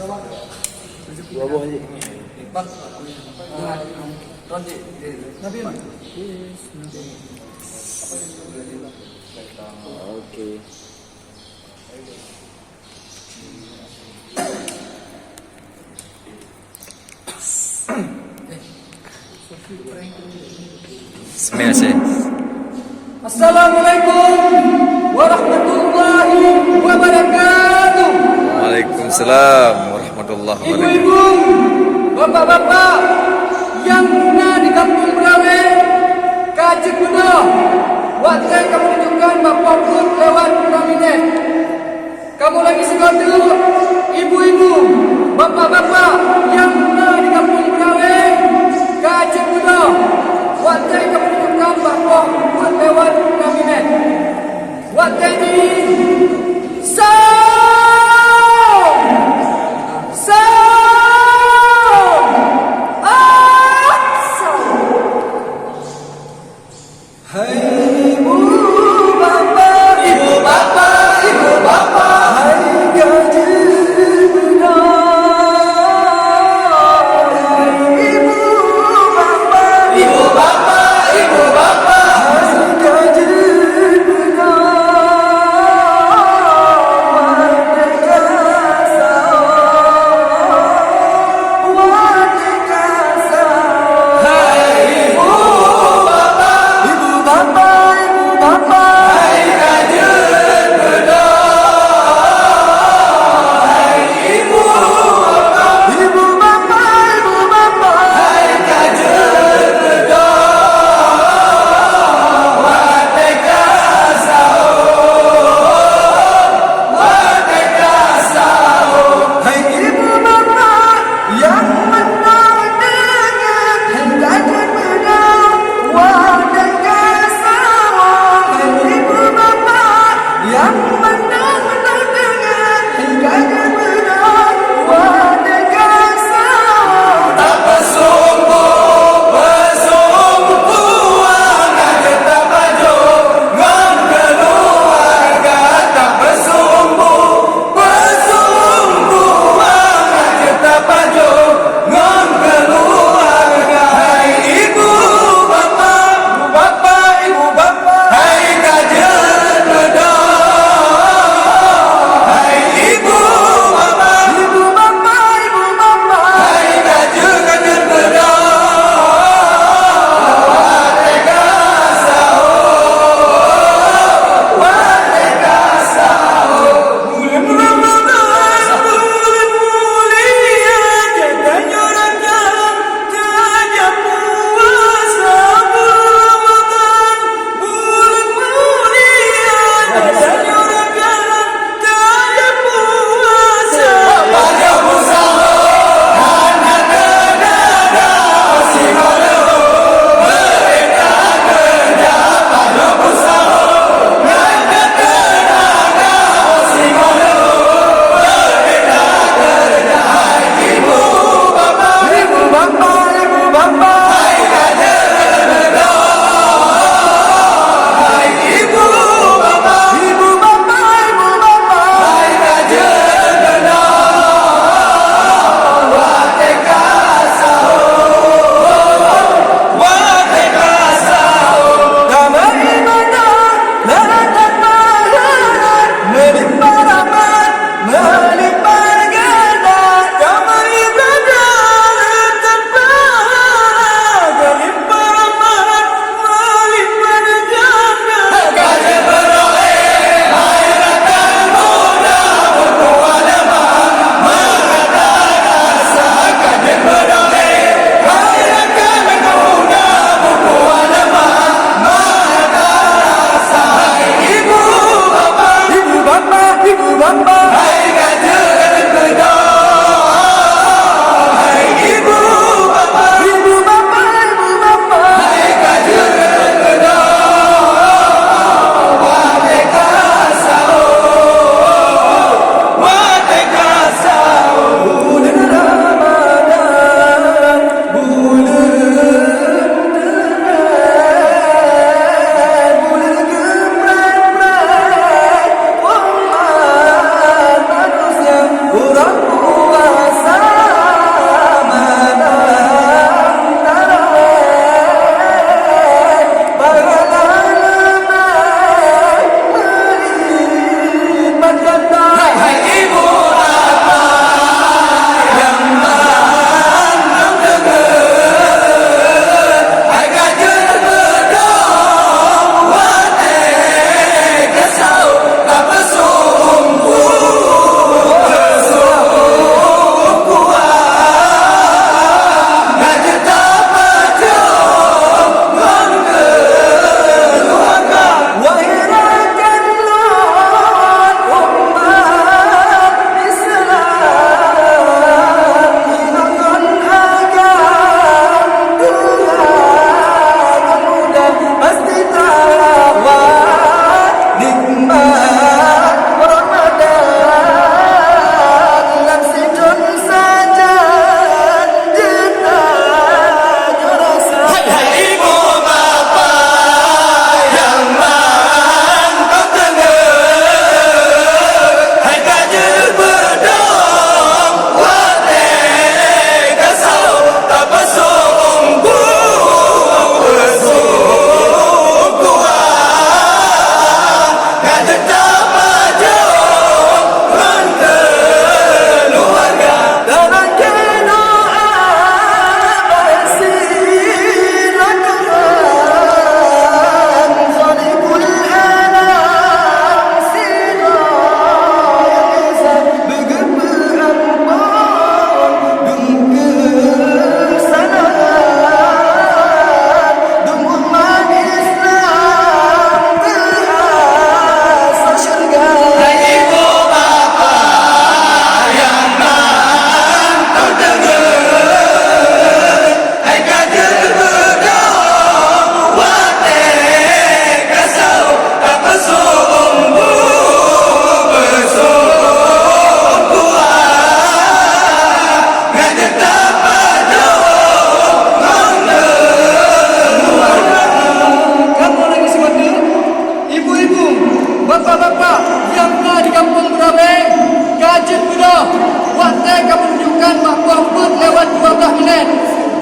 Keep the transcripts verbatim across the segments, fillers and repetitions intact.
Dua buah je. Okey. Bismillah. Assalamualaikum warahmatullahi wabarakatuh. Waalaikumsalam warahmatullahi wabarakatuh. Ibu-ibu, bapak-bapak nyang na di Kampung Beurawe, ka cit beudôh watée kamoe neujukkan bak Po Peuet lewat Pramileh. Kamoe lagée sigoe teuk, ibu-ibu, bapak-bapak nyang na di Kampung Beurawe, ka cit beudôh watée kamoe neujukkan bak Po Peuet lewat Pramileh. Watée jih, song! Song! Action! Hai ibu bapa, ibu bapa, ibu bapa, hai gadeuh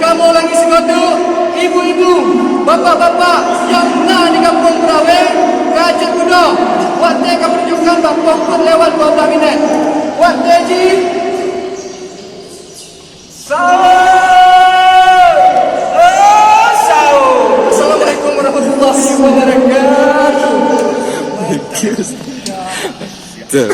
Kamoe lagi sigoe teuk, ibu-ibu, bapak-bapak nyang na di Gampông Beurawe, ka jeuet keunoe. Watèe ka peutunjukkan bak poh peuet lewat dua belas minèt. Watèe jih, sahur! Oh, sahur! Assalamualaikum warahmatullahi wabarakatuh. Tuh.